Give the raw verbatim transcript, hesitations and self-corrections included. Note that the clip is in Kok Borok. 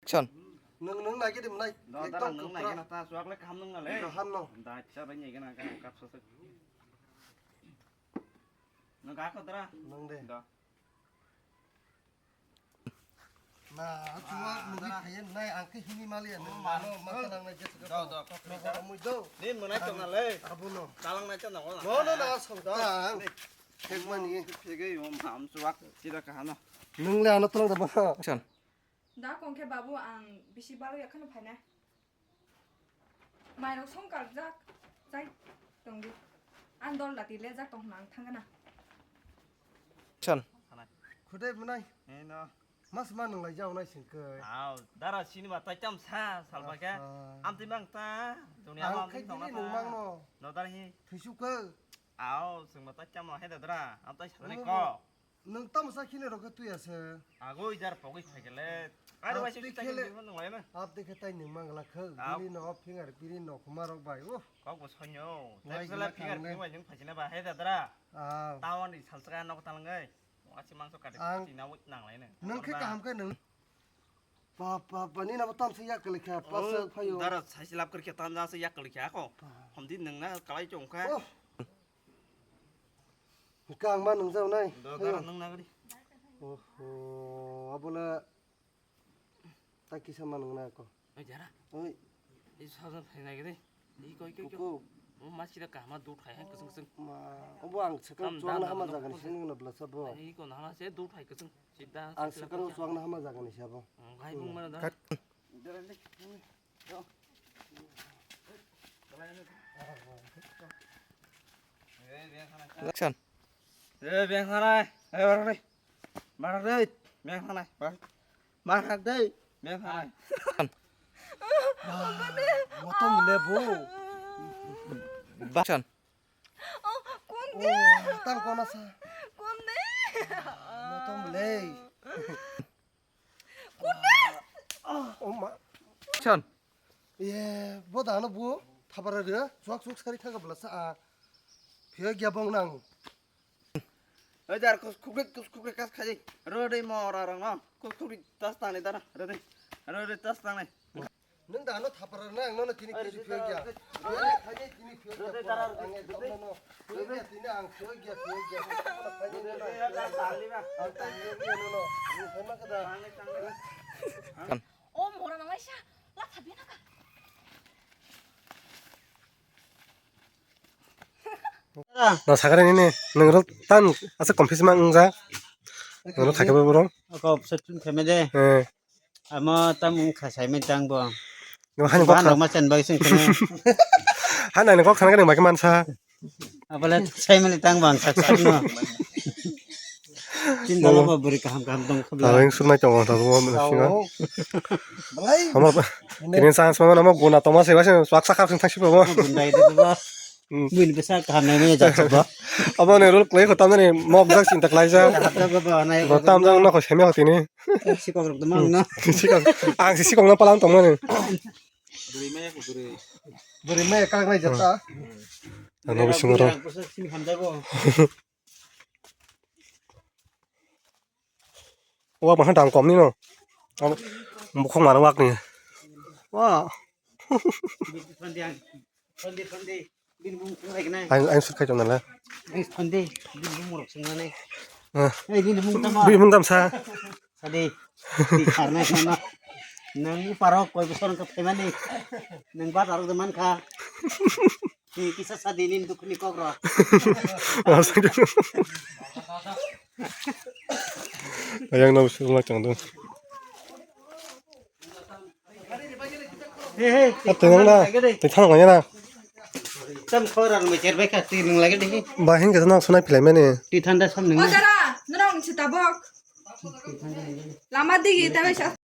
Action. Nung, nung nai khe dim nai. Da, da, ekdom nung nai kupra. Khe na ta, chuak le kaham nung na le. Kaham no. Da, cha bai nai khe na, kaham kap sa sa. Nung ga kho dara. Nung de. Da. Na, chuak mugi khayen nai, ang khe hini mali ya, nung mano ma kanang nai jesa. Da, da, kap sa. Nung mui do. Ni mung nai chong na le. Abo no. Talang nai chong na ko na. No, no, no, song da. Thek mani. Thek ei, om ham chuak, sida kaham no. Nung le ano tolong da ba. Action. Da kong khe babu ang bisi balo ya kheno phainai. Mairok song karjak chai tongdi. Ang dol dati lejak tong hwnna ang thangna. Action. Khudai bunai. Eno. Mas ma nung lai jao nai singkai. Au, dara sini ma tai tam sa salba khe. Aha. Am ti mang ta. Dunia Ang ma khai tong bini nung mang no. No dar hi. Thuisu khe. Au, sing ma tai tam no he da dara. Am tai sa ni Nung ko. Nung tamo sa khini rok twi ase. Agoi jar pogoi phai kele. Are Ap wai twi sik khele. Nung lai na. Ap de khe tai nung mang la khe. Ap. Bini no finger bini no khuma rok bai. Oh. Kok bo sonyo. Wai Tai sala gila finger kangle. Bini wai jung phai sina ba he da dara. Ah. Tawon ri sal saka nok talangai. Wasi mangso kati Ang kati na wit nang lai na. Nung khe kaham khe nung. Pa pa pa ni na tam se yak kele kha. Pas Oh, phayo. Dara sai silap kar khe tan ja se yak kele kha ko. Pa. Hom di nung na kalai chong kha. Oh. Kang ma nung jao nai. Do dara nung na gari. Oho, abola ta kisa ma nung na ko. Oi jara. Oi. Ei sajan phai nai gari. Ei koi koi koi. Kuku. O ma sida kahma dut khai hai kusung kusung. Ma, obo ang sekang Tam chuang dam na hama dam jaga ni dam sini na belasa bo. Ei ko na hama se dut khai kusung. Sida Ang sila sekang kusung. Chuang na hama jaga ni sabo. Hmm, khai bung mana da. Kat. Action. Eh, beng sanai. Eh, barak dai. Barak dai. Beng sanai. Barak. Barak dai. Beng sanai. Motom le bo. Action. Oh, kunde. Oh, tang kona sa. Kunde. Motom le. Kunde. Oh ma. Action. Ye, bo dano bo thapara re, chuak chuak sari thaga bla sa a. Phia gya bong nang. Oi dar kus khukrik kus khukrik kas khaji. Ro dei mo ra rang no. Kus khukrik tas tani dara. Ro dei. Ro dei tas tani. Nung dano thapara nang no tini kisi phia gya. Phia gya khaji tini phia gya. Ang ekdom no. Phia gya tini ang phia gya phia gya. Ang tang gya no no. Ni sama kada. O mora nang laisa, la thabi na ka. No sakare nini, nung rok tan asa confuse ma wngja. Nung rok khaikhe boro. Ako option tun kheme de. Eh. Amo tam wng kha sai mai tang bo. No hani kok Ban rok ma chen bai sing khene. Hani kok khana kani bai mansa. Abole sai mani tang bang sak sak no. Tin dalo ba buri kaham kaham tong khobla. Taweng surnai tong tabo mo singa. Belai. Amo tini chance ma amo guna toma se ba se swak sak sak sing thang si ba mo. Gundai de ba. Hmm. Buini bwsa kaham nai manya jak ba. Abo ne rul klai khotam ni mok jak chinta klai jak. Hapta ba ba nai. Khotam jak no kho seme hotini. Sikok rok dama na. Sikok. Ang si sikok na palang tong mani. Bwrwi maya kang nai jata. Ano bisingo ro. Sini hamjago. Wak maha dam kom ni no. Bukhong mano wak ni. Wah. Thandi thandi. Thandi thandi. Bini bumung thang lai nai. Ang, ang sut khai tong nala. Ang thandi. Bini bumung rok sung nai. Ah. Ei bini bumung tama. Bini bumung tama sa. Sadi. Di karnai sana. Nang parok koi bosor ka phaimani. Nang ba tarok de man kha. Ni kisa sadi ni dukh ni kok ro. Ayang na sung lai tong do. He he. Tengok na. Tengok na. Tam khora rumi cherbai kha twi nung lagi dei. Bahing kisa nang sunai philai mani. Twi thanda sam nung. O dara, norok si tabok. Lama digi tabai sa.